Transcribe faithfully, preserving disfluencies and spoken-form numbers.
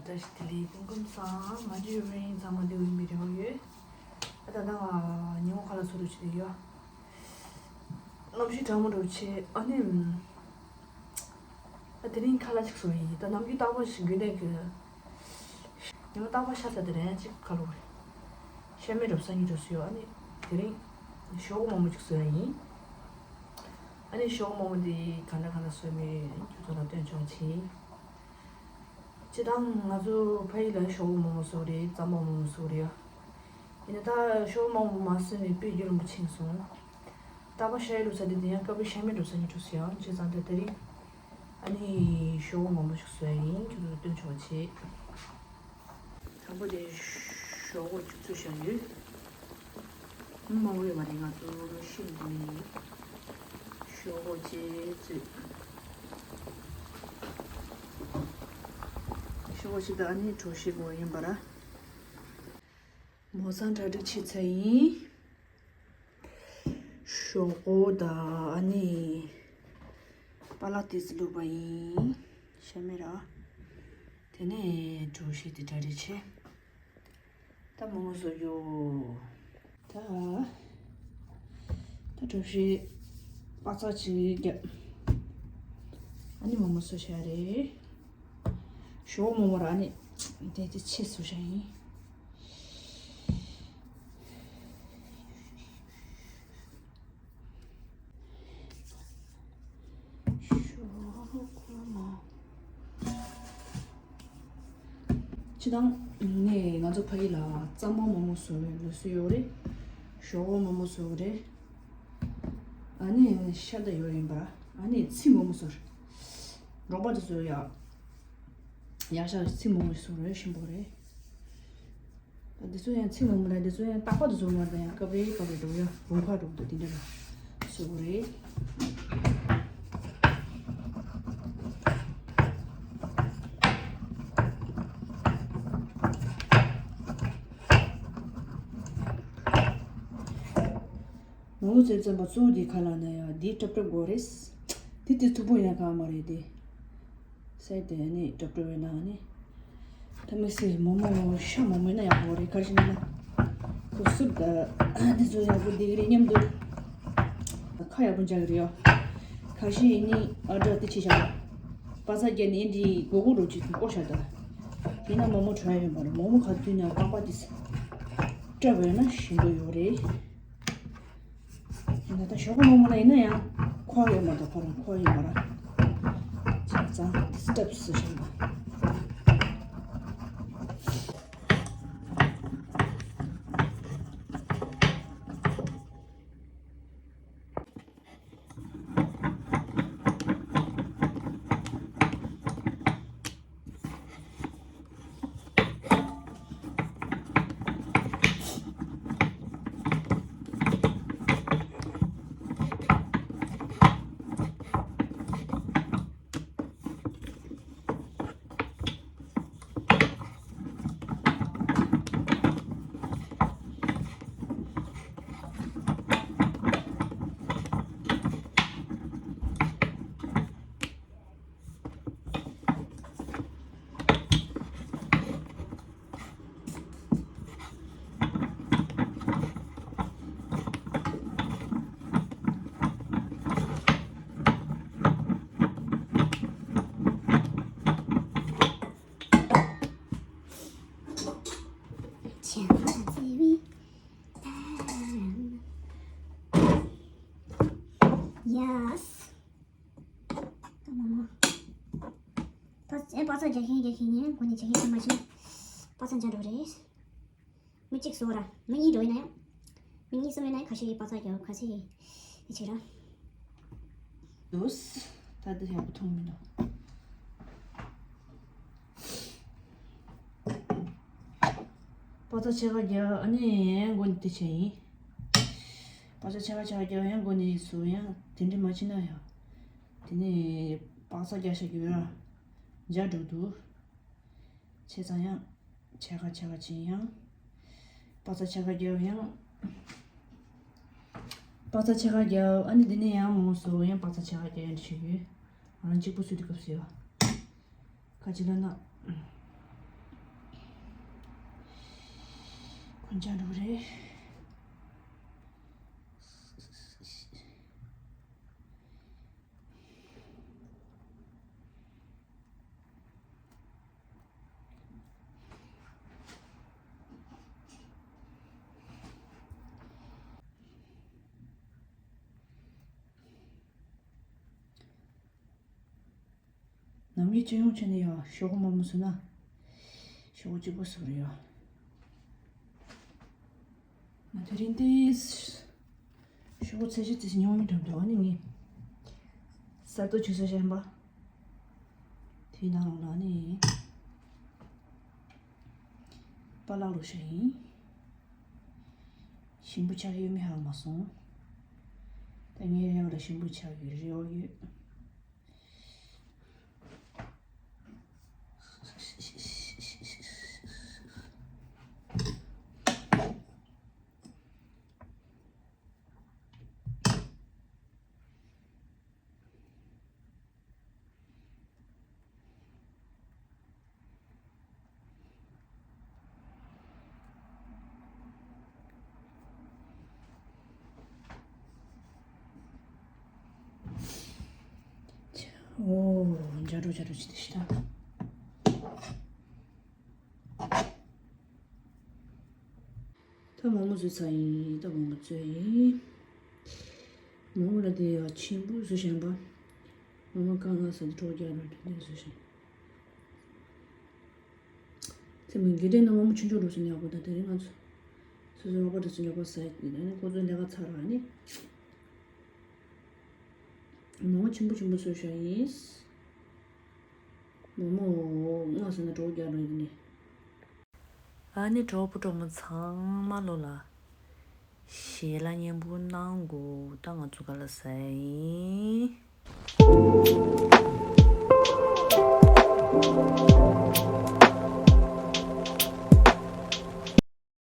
བཀྲ་ཤིས་བདེ་ལེགས། སྐུ་ཁམས་བཟང་། ང་ཚོའི་རིང་ཚང་མ་འདི་འོས་མི་རེ་བ་ཡོད། ཨ་ད་ད་ང་ཉིན་མོ་ཁ་ལ་ཚོ་རུ་ཆེ་ཡོད། གནམ་གཤིས་གྲང་མོ་འགྲོ་ཆེ། ཨ་ནི། ཨ་དེ་རིང་ཁ་ལ་ཅིག་སོང་ཡིན། ད་ནམ་རྒྱུན་རྟག་པར་ཞིག་དགོས་ནས་གི། ཉི་མ་རྟག་པར་ཤ་ཚ་དེ་རེད། ཅིག་ཁ་ལོ་རེད། ཤ་མེད་འགྲོ་སང་ཉིན་འགྲོ་སུ་ཡོད། ཨ་ནི་དེ་རིང་ཞོག་མོག་མོག་ཅིག་བཟོས་ཡིན། ཨ་ནི་ཞོག་མོག་མོག་འདི་ག་འདྲ་ག་འདྲ་བཟོས་མིན་ཁྱོད་ཚོ་ལ་སྟོན་ཆོག་ཆེ། སྤྱིར་བཏང་ང་ཚོ་ཕ་ཡུལ་ལ་ཞོག་མོག་མོག་བཟོ་རེད། རྩམ་པ་མོག་མོག་བཟོ་རེད། ཡིན་ན་ད་ཞོག་མོག་མོག་མ་བཟོས་ནས་དཔེ་རྒྱུན་རིང་པོ་ཕྱིན་སོང་། རྟག་པར་ཤ་ཡི་ལུག་ཚ་འདི་དེ་ཡང་སྐབས་རེ་ཤ་མེད་འགྲོ་སང་ཉིན་འགྲོ་སུ་ཡོད། བྱས་ཙང་ད་དེ་རིང་ཨ་ནི་ཞོག་མོག་མོག་ཞིག་བཟོས་ཡིན། ཁྱོད་ཚོ་ལ་སྟོན་ཆོག་ཆེ། དང་པོ་དེ་ཞོག་ཁོག་ཅིག་བཙུགས་བཞག་ཡོད། མ་འོས་པ་རེད། ང་ཚོ་ཤིན་ཏུ་ནས་ཞོག་ཁོག་ཅིག་བཙུགས། ཞོག་ཁོག་ཅིག་དང་ཨ་ནི་གྲོ་ཞིབ་དགོས་ཡིན་པ་ར། མོ་སང་གྲ་སྒྲིག་བྱས་ཚར་ཡིན། ཞོག་ཁོག་དང་ཨ་ནི་པ་ལགས་ཏིས་བླུགས་པ་ཡིན། ཤ་མེད་ར། དེ་ནས་གྲོ་ཞིབ་དེ་གྲ་སྒྲིག་བྱས། ད་མོག་མོག་བཟོ་རྒྱུ། ད་ད་གྲོ་ཞིབ་པ་ཚག་ཅིག་བརྒྱབ། ཨ་ནི་མོག་མོག་བཟོ་བྱ་རེད། ཞོག་མོག་མོག་ར་ཨ་ནི་དེ་དེ་ཕྱེ་བཟོ་བྱ་ཡིན། སྤྱིར་བཏང་ནས་ང་ཚོ་ཕ་ཡུལ་ལ་རྩམ་པ་མོག་མོག་བཟོ་བའི་ལུགས་སྲོལ་ཡོད་རེད། ཞོག་ཁོག་མོག་མོག་བཟོ་རེད། ཨ་ནི་ཤ་ད་ཡོད་ཡིན་པ། ཨ་ནི་ཚིལ་མོག་མོག་བཟོ་རེད། རོགས་པ་དེ་ཚོ་ཡག་ཡག་ཤག་ཚིལ་མོག་མོག་བཟོ་རེད། ཞིམ་པོ་རེད། འདི་ཚོ་ཡང་ཚིག་ངོ་མ་རེད། འདི་ཚོ་ཡང་རྟག་པར་དུ་བཟོ་མ་རེད། ཡང་སྐབས་རེ་སྐབས་རེ་འགྲོ་ཡ་རུང་ཁ་རུང་དུ་འདི་འདྲ་ལ་བཟོ་གི་རེད། ངོ་བོ་ཚེ་བཙན་པ་གཙོ་བོ་འདི་ཁ་ལ་ན་ཡ་འདི་ཀྲབ་ཀྲབ་དགོས་རེད། འདི་དེ་མཐུག་པོ་ཡང་གང་མ་རེད་དེ། སའི་དེ་ནི་ཀྲབ་ཀྲབ་ཡོད་ན་ནི། ད་མི་སྲིད་མོག་མོག་ཤ་མོག་མོག་ཡིན་ན་ཡག་པོ་རེད། ག་རེ་ཡིན་ན་ཁུ་སུབ་ད་འདི་ཚོ་ཡག་པོ་འདི་གི་རེད་སྙམ་འདུག་ཁ་ཡག་པོ་འཇག་གི་རེད་ཡོ། ག་རེ་ཡིན་ནི་ཨ་འདྲ་དེ་ཆེ་ཤག་པ་ཚ་རྒྱ་ནི་འདི་གོ་གོ་རོ་ཅིག་བསྐོར་ཤག་ད་ཡིན་ན་མོག་མོག་བྲོ་ཡ་ཡོད་མ་རེད། མོག་མོག་ག་དུས་ན་པགས་པ་དེ་སྐྲབ་ཡོད་ན་ཞིམ་པོ་ཡོད་རེད། ད་ལྟ་ཞོགས་པ་མང་པོ་ན་ཡིན་ན་ཡང་ཁོག་ཡོད་མ་གཏོགས་ཁོ་རང་ཁོག་ཡོད་མ་རེད། བྱས་ཙང་ཌི་སི་ཊརབ་སུ་བྱུང་བ། Yes. པ་ཚ་རྒྱག་མཁན་རྒྱག་མཁན་ནི་གོ་ནས་རྒྱག་མཁན་ཚང་མ་བྱས། པ་ཚ་འཇག་འགྲོ་རེད། མི་གཅིག་བཟོ་ར། མི་གཉིས་འགྲོ་ཡིན་ན་ཡང་། མི་གཉིས་གསུམ་ཡོད་ན་ཡང་ཁ་ཤས་པ་ཚ་རྒྱག་ཁ་ཤས་ཡིན་ཆེ་ར། ཡོས། ད་འདི་ཡག་པོ་མཐོང་མི་འདུག་པ་ཚ་ཕྱེད་ཀ་རྒྱག་ཨ་ནི་ཡང་མགོ་ནས་དེ་བྱས་ཡིན། པ་ཚ་ཕྱེད་ཀ་ཕྱེད་ཀ་རྒྱག་ཡང་མགོ་ནས་བཟོ་ཡང་དེ་འདྲ་མ་བྱེད་ན་ཡང་། དེ་ནས་པ་ཚ་རྒྱག་ཤ་རྒྱག་ཡ་འཇག་འགྲོ་འདུག་བྱས་ཙང་ཡང་ཕྱེད་ཀ་ཕྱེད་ཀ་བྱེད་ཡང་། པ་ཚ་ཕྱེད་ཀ་རྒྱག་ཡང་། པ་ཚ་ཕྱེད་ཀ་རྒྱག་ཨ་ནི་འདི་ནས་ཡང་མོག་མོག་བཟོ་ཡང་པ་ཚ་ཕྱེད་ཀ་རྒྱག་ཡང་འདྲ་བྱེད་ཀྱི་ཡོད། ང་རང་གཅིག་པུ་བཟོས་དུས་སྐབས་སུ་ཡོད། ཁ་ཅིག་ལ་ན། འཇའ་འགྲོ་རེད། ནམ་གྱི་སྤྱི་ཡོངས་ཆེ་ནས་ཡང་ཤོག་གུ་མང་མོ་བཟོས་ན་ཤོག་གུ་གཅིག་པོ་བཟོ་རེད་ཡ། ང་དེ་རིང་ཏིས་ཤོག་གུ་ཚད་གཞི་ཏིས་ཉུང་ཉུང་འགྲམ་དུ་ཨ་ནི་ངས་གསར་གཏོད་བྱེད་ས་གཞན་པ་དེའི་ནང་ལ་ནི་པཱ་ལགས་ལོ་ཤ་ཡིན། ཞིམ་པོ་ཆགས་ཡོད་མེད་ཧ་གོ་མ་སོང་། ད་ངའི་རེ་བ་ལ་ཞིམ་པོ་ཆགས་ཡོད་རེ་བ་ཡོད། ཨོ། འཇའ་རོ་འཇའ་རོ་ཅི་དེ་ཤི་ད། ད་མོག་མོག་བཟོས་ཚར་ཡིན། ད་མོག་མོག་བཟོས་ཡིན། མོག་མོག་ལ་དེ་ཡ་ཆེན་པོ་བཟོས་བཞག་པ། མོག་མོག་གང་ག་ས་དེ་གྲོགས་རྒྱག་རོགས་དེ་འདྲ་བཟོས་བཞག་དེ་མིན་དགེ་ལྡན་ནང་མོག་མོག་ཆུང་ཆུང་འགྲོ་སོང་ཉག་པོ་ད་དེ་རིང་ང་ཚོ་སོ་སོའི་རོགས་པ་དེ་ཚོ་ཉག་པོ་ཟ་ཡིན། ཨ་ནི་ཁོ་ཚོའི་ལས་ཀ་ཚར་ར་ནི་མོག་མོག་ཆེན་པོ་ཆེན་པོ་བཟོས་བཞག་ཡིན། མོག་མོག་ང་ཟེར་ན་གྲོགས་རྒྱག་རོགས་ཡིན་ནི། ཨ་ནི་གྲོགས་པོ་གྲོགས་མོ་ཚང་མ་ལོ་ལ་ཞལ་ལག་མཉེས་པོ་གནང་དགོས། ད་ང་ཚོ་ག་ལ་ཟ་ཡིན།